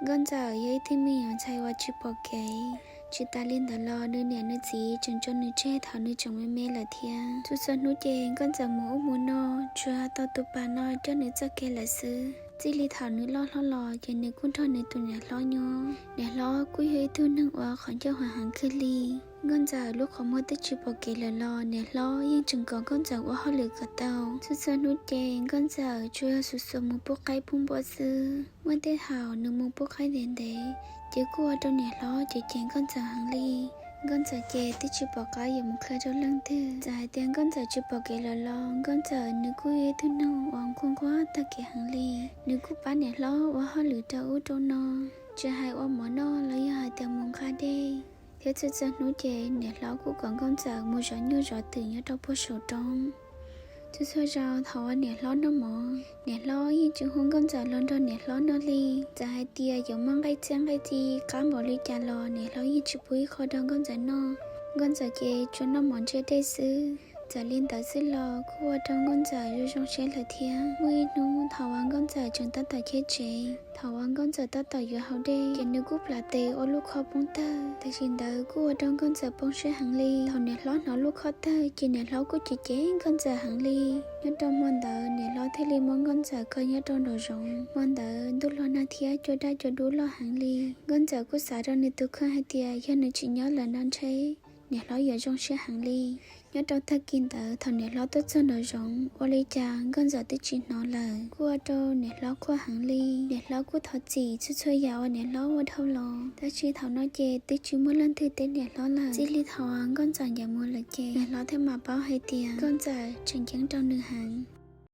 Nkauj Ntxawm yog ib tug me nyuam ntxhais uas tsis pom kev. Tsis tas li ntawd los nws niam nws txiv tseem tso nws tseg thaum nws tseem me me lawm thiab. Txhua txhua hnub ces Nkauj Ntxawm mus ub mus no, tsuas tau tus pam no coj nws txoj kev lawm xwb. Txij li thaum nws loj hlob los ces nws kuj nrog nws tus niam hlob nyob. Niam hlob kuj yog ib tug neeg uas qhov ncauj hav heev kawg li. Nkauj Ntxawm lub qhov muag twb tsis pom kev lawm los niam hlob yeej tseem kom Nkauj Ntxawm ua hauj lwm kom tau. Txhua txhua hnub ces Nkauj Ntxawm tsuas yog xuas xuas mus pub qaib pub npua xwb. Muaj tej thaum nws mus pub qaib ntev ntev, ces kuj ua rau niam hlob cem cem Nkauj Ntxawm heev li. Nkauj Ntxawm ces twb tsis pom qab yuav mus qhia rau leej twg. Txawm hais tias Nkauj Ntxawm tsis pom kev lawm los Nkauj Ntxawm nws kuj yog ib tug neeg uas nquag nquag tag kev heev li. Nws kuj pab niam hlob ua hauj lwm rau ub rau no, tsis hais ua mov noj los yog hais tias mus nqa dej. Thiab txhua txhua hnub ces niam hlob kuj kom Nkauj Ntxawm mus zov nyuj zov twm nyob rau puag saum roob. Txhua txhua zaus thaum uas niam hlob noj mov, niam hlob yeej tsis hu Nkauj Ntxawm los nrog niam hlob noj li. Txawm hais tias yuav muaj nqaij txiab nqaij txiv qab npaum li cas los niam hlob yeej tsis pub ib qho rau Nkauj Ntxawm noj. Nkauj Ntxawm ces tsuas noj mov ntsia dej xwb. Txawm li ntawd xwb los kuj ua rau Nkauj Ntxawm zoo zoo siab lawm thiab. Muaj ib hnub thaum uas Nkauj Ntxawm tseem tab tom cheb tsev, thaum uas Nkauj Ntxawm tab tom yuav haus dej, ces nws kuj plam tes ua lub khob poob tawg. Tam sim ntawd kuj ua rau Nkauj Ntxawm poob siab heev li. Thaum niam hlob hnov lub khob tawg ces niam hlob kuj cem cem Nkauj Ntxawm heev li. Nyob rau hmo ntawd niam hlob thiaj li muab Nkauj Ntxawm kaw nyob rau nraum zoov. Hmo ntawd ntuj los nag thiab cua daj cua dub loj heev li. Nkauj Ntxawm kuj xav rau nws tus kheej hais tias yog nws tsis nyob lawm no ntshe niam hlob yuav zoo siab heev li. Nyob rau tag kis ntawd thaum niam hlob tuaj txog nraum zoov, ua li cas Nkauj Ntxawm twb tsis hnov lawm, kuj ua rau niam hlob quaj heev li. Niam hlob kuj thov txim txhua txhua yam uas niam hlob ua dhau los, tab sis thaum no ces twb tsis muaj leej twg teb niam hlob lawm. Txij li thaum uas Nkauj Ntxawm ncaim mus lawm ces niam hlob thiaj mam paub hais tias Nkauj Ntxawm tseem ceeb rau nws heev.